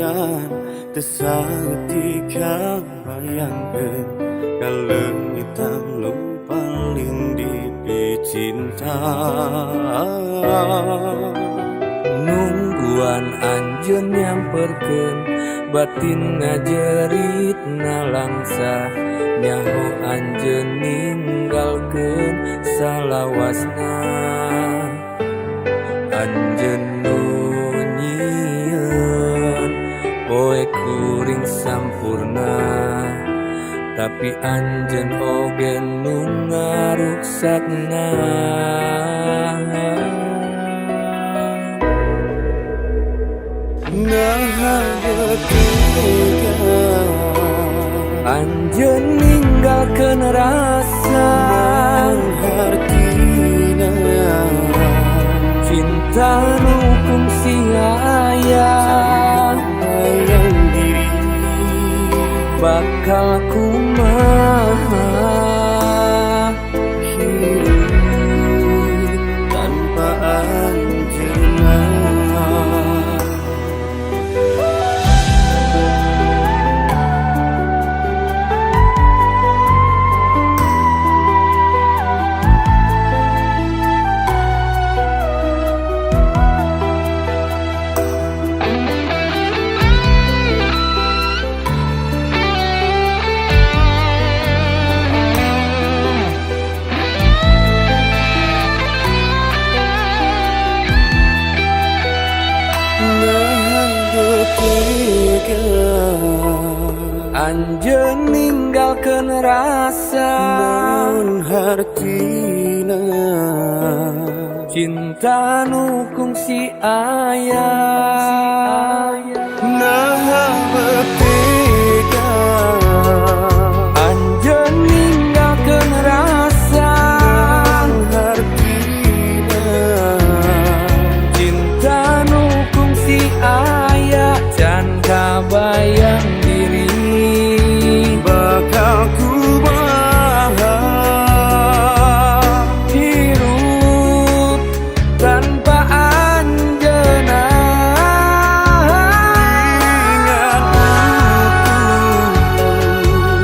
pikiran teu saeutik kabayangkeun kaleungitan nu paling dipicinta. Nungguan anjeun nyamperkeun, batin ngajerit nalangsa, nyaho anjeun ninggalkeun salawasna. Anjeun nu nyieun poe kuring sampurna, tapi anjeun oge nu ngaruksakna. Naha tega Anjeun ninggalkeun rasa hartina cinta nu kungsi aya bayang diri bakal kumaha hirup tanpa anjeunna. Anjeun ninggalkeun rasa Naon hartina cinta nu kungsi aya naha tega Anjeun ninggalkeun rasa naon hartina cinta nu kungsi aya can kabayang diri bakal kumaha hirup tanpa anjeunna. Ingat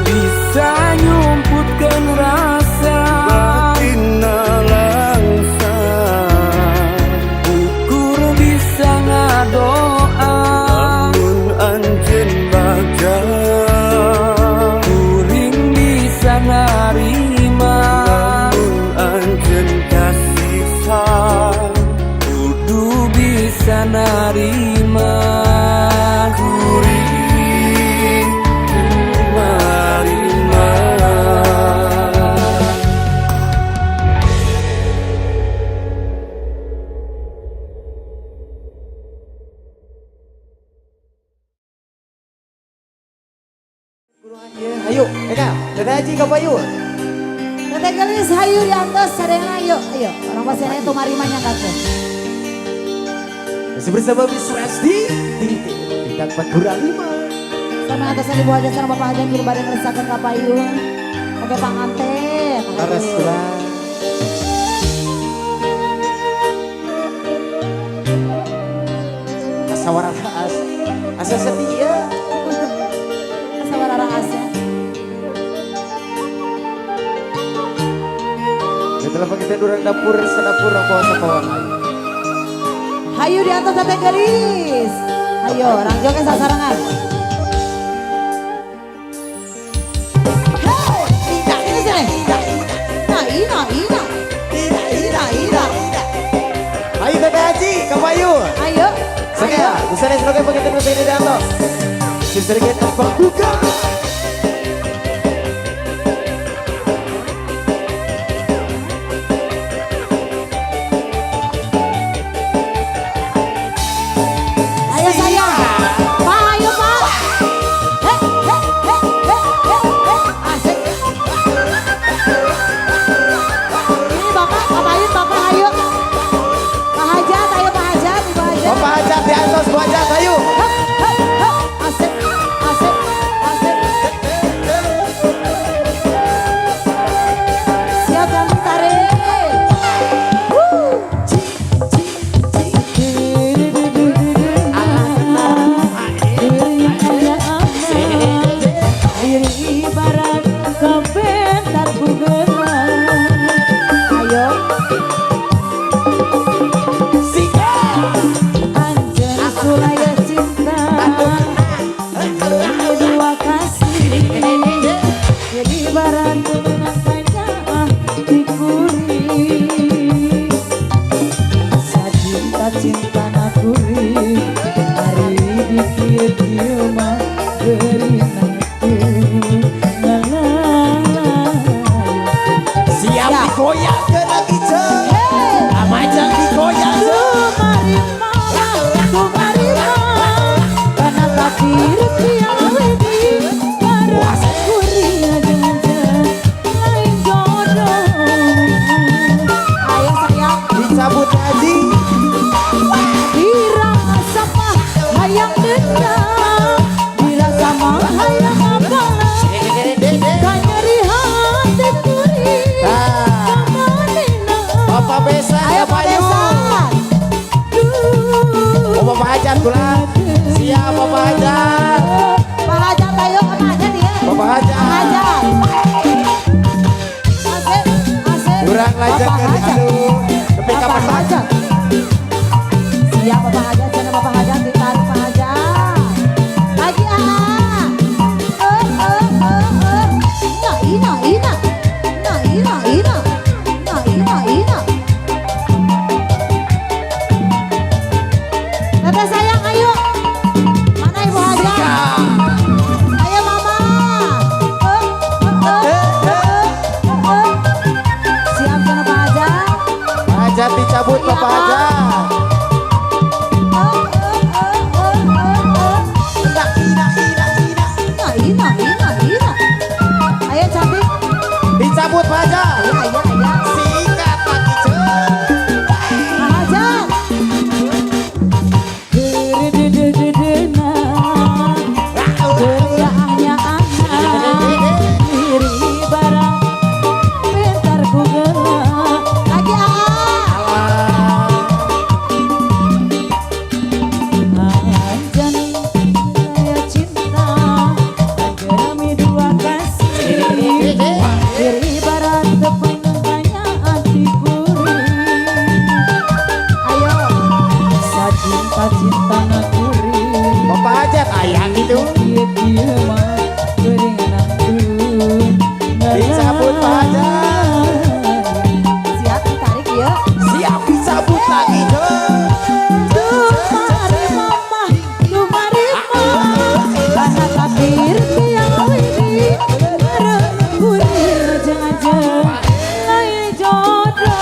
Bisa nyumputkeun rasa batin nalangsa ukur bisa ngadoa lamun anjeun bagja kuring bisa narima lamun anjeun kasiksa kudu bisa narima kuring marima. Ayo, Eka, Teteh Haji kapayun. Teteh gelis hayu diantos sadayana ayo, ayo. Orang pasien itu marima nyangkakeun. Masih bersama Miss Resti di Bintang Madura 5. Sama atasan Ibu Haja sareng Bapak Haja guru bade ngeresakeun kapayun. Oke panganten. Laras kula. Asa wararaas, asa setia. Asa wararaas ya. Setelah kita durang dapur sedapur bawa sapawan ayo. Hayu diantos teteh gelis. Ayo, orang joget sasarangan. Hey, ini sini. Nah, ina, ina. Ina, ina. Ayo Teteh Haji, kapayun. Ayo. Sekaya, busana sebagai pengantin musik ini diantos. Sistergen pembuka. Ayo sayang. Pak, ayo Pak. He, he, he, he, he, he. Asik. Ini Bapak, ngapain Bapak ayo. Pak Hajat, ayo Pak Hajat, Ibu Hajat. Bapak Hajat di atas, Bu Hajat, ayo. Hep, hep, hep. Asik, asik, asik. Digoyangkeun lagi ceng. Hey. Amajang digoyang ceng. Tumari mama, tumari mama, karena takdir tiang wedi, bareng kuring aja-aja, lain jodoh. Ayo sayang. Dicabut haji. Dirasa mah hayang dendam, dirasa mah hayang apalah, kanyeri hati kuring, Nah. kamanena. Bapak Besan Ayo ya Pak Bayu. Besan. Duh. Oh Bapak Hajat pulang. Siap Bapak Hajat. Pak Hajat ayo, Pak Hajat ya. Bapak Hajat. Pak Hajat. Asik, asik. Kurang lanjut Bapak ke Hajat. aduh. Nepi ka Bapak pesan. Hajat. Siap Bapak Hajat, sana Bapak Hajat ditarik Pak Hajat. Lagi ah. Eh eh eh eh. Ina ina ina. Ina ina ina. Ina ina ina. Teteh sayang ayo. Mana Ibu Hajat? Ayo Mama. Eh eh eh eh eh. Siap sana Pak Hajat. Pak Hajat dicabut Bapak Hajat. Eh eh eh eh eh eh. Ina ina ina ina. Ina ina ina ina. Ayo cantik. Dicabut Pak Hajat. Ayo ayo ayo. Sikat lagi ceng. Pak Hajat. Lagi ah. Ayo. Cinta-cinta kuring Bapak Hajat ayah gitu. Dicabut Pak Hajat. Siap ditarik ya. Siap dicabut lagi ceng. Tumari mama, tumari mama, karena takdir tiang widi, bareng kuring aja-aja, lain jodoh.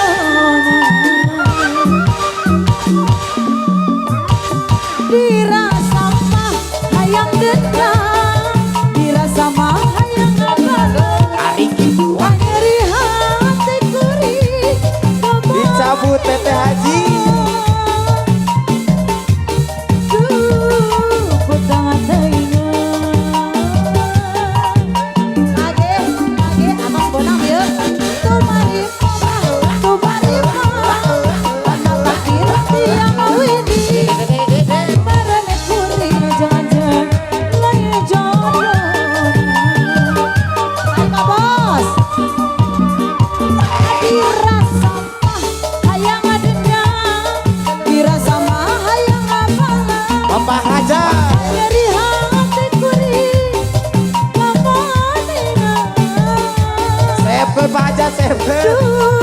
Dirasa mah hayang dendam, dirasa mah hayang apalah, Tarik gitu. nyeri hati kuring, Dicabut Teteh Haji. Lagi, lagi, atas bonang ya. Tumari mama, tumari mama, karena takdir tiang widi, bareng kuring aja-aja, lain jodoh. Ayo Pak Bos. Dirasa mah hayang dendam, dirasa mah hayang apalah. Bapak Hajat. Nyeri hati kuring, kamanena. Sepkeun Pak Hajat, sepkeun. Duh.